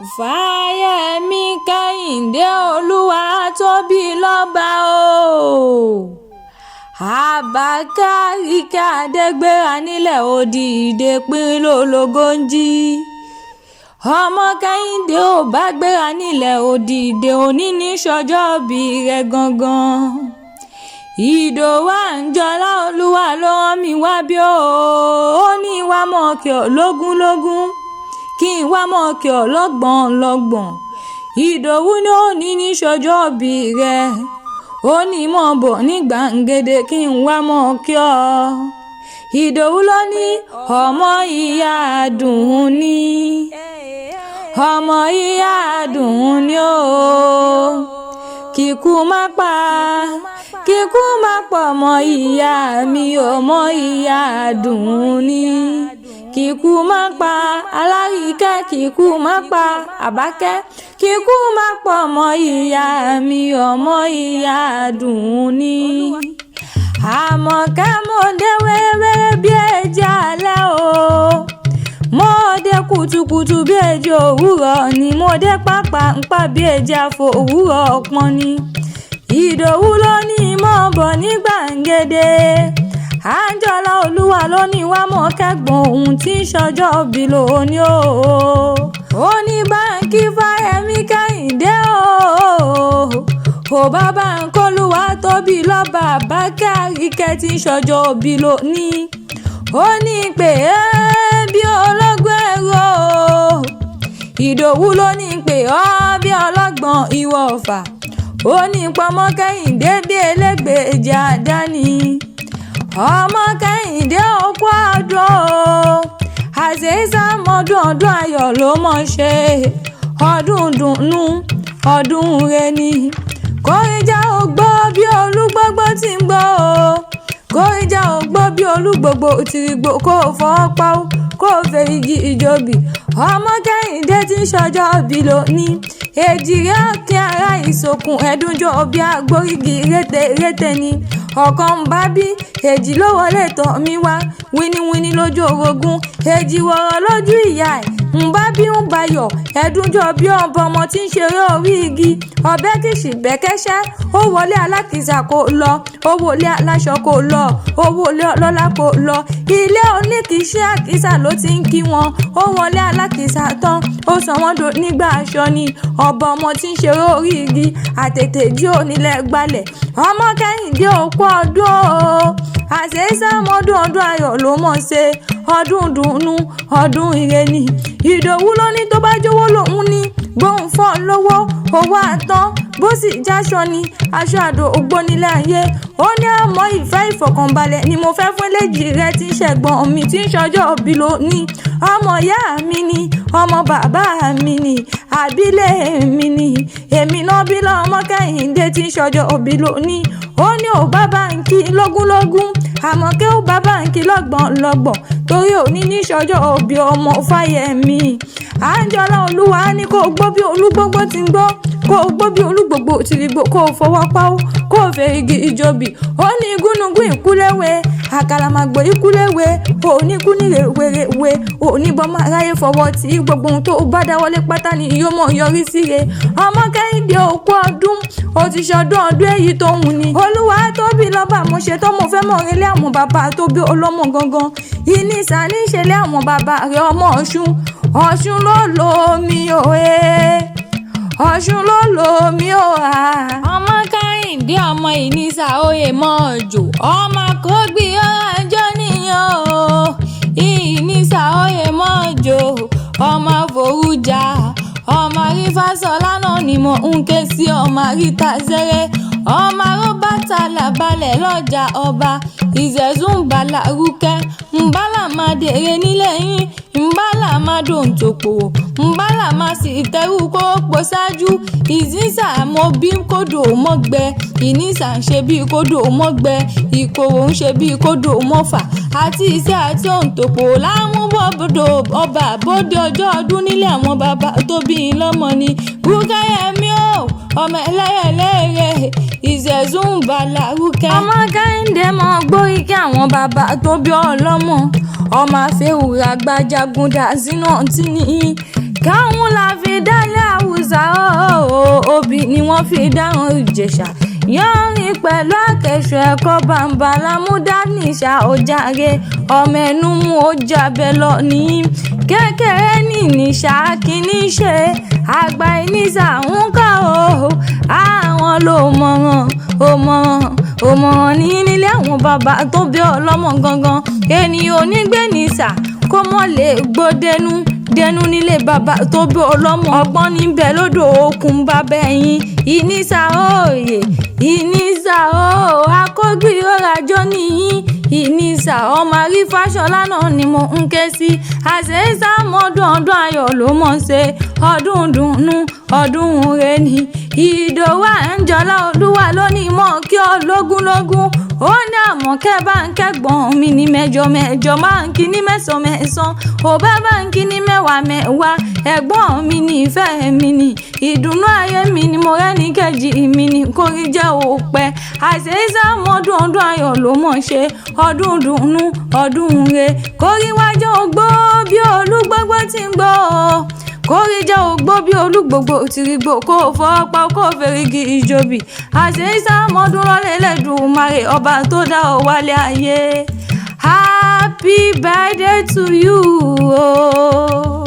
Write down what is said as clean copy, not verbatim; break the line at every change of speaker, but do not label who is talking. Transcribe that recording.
Fáyẹ̀mí Kẹ́hìndé Olúwatóbilọ́ba o, Àbákàríkẹ́ Adégbéra nílẹ̀ òdìdé pínlólógójì. Ọmọ Kẹ́hìndé ò bá gbéra nílẹ̀ òdìdé òní ní sọ́jọ́bí rẹ̀ gangan. Ìdòwú Àǹjọ́lá Olúwa ló rán mi wá bí ó. Ó ní wá mọ̀ kí ọ lógúnlógún, kí n wá mọ̀ kí ọ lọ́gbọ̀n lọ́gbọ̀n. Ìdòwú ní òní ní sọ́jọ́bí rẹ̀. Ó ní mọ̀ bọ̀ ní gbàǹgede kí n wá mọ̀ kí ọ. Ìdòwú ló ní ọmọ ìyá dùn ní. Ọmọ ìyá dùn ní o. Kíkú má pa, kíkú má pọ̀ ọmọ ìyá mi, ọmọ ìyá dùn ní. Kíkú má pa Alárìíkẹ́, kíkú má pa Àbákẹ́, kíkú má pọ̀ ọmọ ìyá mi, ọmọ ìyá dùn ní. Àmọ̀kẹ́ mo dé wéréwéré bí ẹja alẹ́ o. Mo dé kùtùkùtù bí ẹja òwúrọ̀ ni, mo dé pápá ń pa bí ẹja fò òwúrọ̀ ọpọ́n ni. Ìdòwú ló ní mọ̀ bọ̀ ní gbàǹgede. Àǹjọ́lá Olúwa ló ní wá mọ̀ kẹ́gbọ̀n òun tí ń ṣọjọ́ bí lónìí o. Ó ní báńkì Fáyẹ̀mí Kẹ́hìndé o. Ò bá báńkì Olúwatóbilọ́ba Àbákàríkẹ́ tí ń ṣọjọ́ bí lónìí. Ó ní pé é bí ọlọ́gbọ́n ẹ̀rọ o. Ìdòwú ló ní pé ọ́ bí ọlọ́gbọ́n ìwọ̀fà. Ó ní pọmọ Kẹ́hìndé bí elégbèje àdáni. Ọmọ Kẹ́hìndé òkú ọdún o. Àṣeéṣàmọ́dún ọdún ayọ̀ ló mọ̀ ṣe. Ọdún dùnnú, ọdún re ni. Kórìíjà ò gbọ́ bí olúgbógbó ti ń gbọ́ o. Kórìíjà ò gbọ́ bí olúgbògbò tìrìgbò kó fọwọ́ pa ó, kó fèrègì ìjòbì. Ọmọ Kẹ́hìndé tí ń ṣọjọ́ bí lónìí. Èjìrẹ́ ọ̀kín ará ìsòkun ẹ̀dúnjọ́ bí agbórígi rété rété ni. Ọ̀kan ń bá bí èjì ló wọlé tọ̀ mí wá. Wíníwíní lójú orogún, èjì wọ̀rọ̀ lójú ìyá ẹ̀. Ń bá bí ń bayọ̀, ẹ̀dúnjọ́ bí ọba ọmọ tí ń ṣeré orí igi. Ọbẹ̀ kìsì bẹ́kẹ́ṣẹ́, ó wọlé alákìsà kò lọ, ó wọlé aláṣọ kò lọ, ó wọlé ọlọ́lá kò lọ. Ilé oníkìíṣẹ́ àkísà ló ti ń kí wọn. Ó wọlé alákìsà tán, ó sọ wọ́n do nígbà aṣọ ni. Ọba ọmọ tí ń ṣeré orí igi, àtètè jí onílẹ̀ gbalẹ̀. Ọmọ Kẹ́hìndé òkú ọdún o. Àṣeéṣàmọ́dún ọdún ayọ̀ ló mọ̀ ṣe. Ọdún dùnnú, ọdún ire ni. Ìdòwú ló ní tó bá jówó lòun ní. Bóun fọ́ lówó, owó àtán. Bó sì jáṣọ ni, aṣọ àdó ògbónilé ayé. Ó ní àmọ́ ìfẹ́ ìfọ̀kànbalẹ̀ ni mo fẹ́ fún eléjì rẹ tí ń ṣẹ̀gbọ́n mi tí ń ṣọjọ́ bí lónìí. Ọmọ ìyá mi ni, ọmọ bàbá mi ni, àbílẹ̀ mi ni. Èmi náà bí lọ́mọ Kẹ́hìndé tí ń ṣọjọ́ bí lónìí. Ó ní ò bá báńkì lógúnlógún, Àmọ̀kẹ́ ò bá báńkì lọ́gbọ̀n lọ́gbọ̀n torí òní ní ṣọjọ́ òbí ọmọ Fáyẹ̀mí. Àǹjọ́lá Olúwa ní kó gbó bí olúgbógbó ti ń gbó, kó gbó bí olúgbògbò tìrìgbò, kó fọwọ́ pa ó, kó fèrègì ìjòbì. Ó ní gúnugún ìkúléwé, àkàlàmàgbò ìkúléwé, òní kú ní rèwerèwe, òní bọ́mọ aráyé fọwọ́ tí gbogbo ohun tó bá dáwọ́lé pátá ni yóò mọ̀ yọrí síre. Ọmọ Kẹ́hìndé òkú ọdún, ó ti ṣọdún ọdún èyí tó wù ní. Olúwatóbilọ́ba mo ṣe tó mo fẹ́ mọ̀ relé àwọn bàbá tó bí ọlọ́mọ gangan. Ìnísà ní ìṣẹ̀lẹ̀ àwọn bàbá rẹ̀ ọmọ Ọ̀ṣun. Ọ̀ṣun ló lo omi òye. Ọ̀ṣun ló lo omi òhà. Ọmọ Kẹ́hìndé ọmọ Ìnísà oyè mọ́jò. Ọmọ kò gbé ọjọ́ níyàn o. Ìnísà oyè mọ́jò. Ọmọ àforújà. Ọmọ àrífàsọ́lá náà ni mò ń ké sí ọmọ àríta sẹ́rẹ́. Ọmọ aróbátà làbálẹ̀ lọ́jà ọba. Ìṣẹ̀sùn ń bá lárúkẹ́. Ńbálà máa dèrè nílẹ̀ yín. Ńbálà máa dòǹtòpò. Ńbálà máa sì tẹrú kórópò ṣáájú. Ìsísà mo bí kódò mọ́gbẹ. Ìnísà ń ṣe bí kódò mọ́gbẹ. Ìkorò ń ṣe bí kódò mọ́fà. Àti ìṣẹ́ àti òǹtòpò lámúbọ̀dọ̀ ọba bóde ọjọ́ ọdún nílé àwọn bàbá tó bí i lọ́mọ ni. Rúkẹ́yẹmí o, ọmọ ẹlẹ́yẹlẹ́rẹ́, ìṣẹ̀sùn ń bá lárúkẹ́. Ọmọ Kẹ́hìndé mọ gbóríkì àwọn bàbá tó bí ọlọ́mọ. Ọmọ àfẹ́wùrà gbajagun dà sínú ọtí ni. Káwọn la fi dálé Àwùsá o, obì ni wọ́n fi dáràn Ìjẹ̀ṣà. Yánrin pẹ̀lú àkẹ́sọ̀ ẹ̀kọ́ bàǹbà lámúdánìṣà ọ̀jàre, ọmọ ẹnu mú ó jábẹ́ lọ ní. Kékeré ní nìṣà kìíní ṣe, àgbà ìníṣà ń kọ́ o. Àwọn ló mọ̀ràn, ò mọ̀ràn, ò mọ̀ràn ní nílé àwọn bàbá tó bí ọlọ́mọ gangan. Ènìyàn ò ní gbé nìṣà kó mọ̀ lè gbódẹnu dẹnu nílé bàbá tó bí ọlọ́mọ. Ọgbọ́n níbẹ̀ lódò òkun bàbá ẹ̀yìn. Ìníṣà òye, ìníṣà o, akógbì ọ̀ràjọ́ nìyí. Ìníṣà ọmọ àrífàṣọlá náà ni mo ń ké sí. Àṣeyíṣà mọ́dún ọdún ayọ̀ ló mọ̀ ṣe. Ọdún dùnnú, ọdún re ni. Ìdòwú Àǹjọ́lá Olúwa ló ní mọ̀ kí ọ lógúnlógún. Ó ní Àmọ̀kẹ́ bá ń kẹ́gbọ́n mi ní mẹ́jọ mẹ́jọ, máa ń kí ní mẹ́sàn mẹ́sàn. Ò bá bá ń kí ní mẹ́wàá mẹ́wàá. Ẹ̀gbọ́n mi ní ìfẹ́ mi ní. Ìdùnnú ayé mi ni mo rẹ́ni kejì mi ní kórí jẹ́ òpẹ́. Àṣeyíṣà mọ́dún ọdún ayọ̀ ló mọ̀ ṣe. Ọdún dùnnú, ọdún re. Kórí wájú ògbó bí olúgbógbó tí ń gbó. Kórí jẹ́ ògbó bí olúgbògbò tìrìgbò kó fọ́ pa kó fèrègì ìjòbì. Àṣeyíṣà mọ́dún lọ́lẹ̀ Ẹlẹ́dùmarè ọba tó dá ọ wálé ayé. Happy birthday to you o.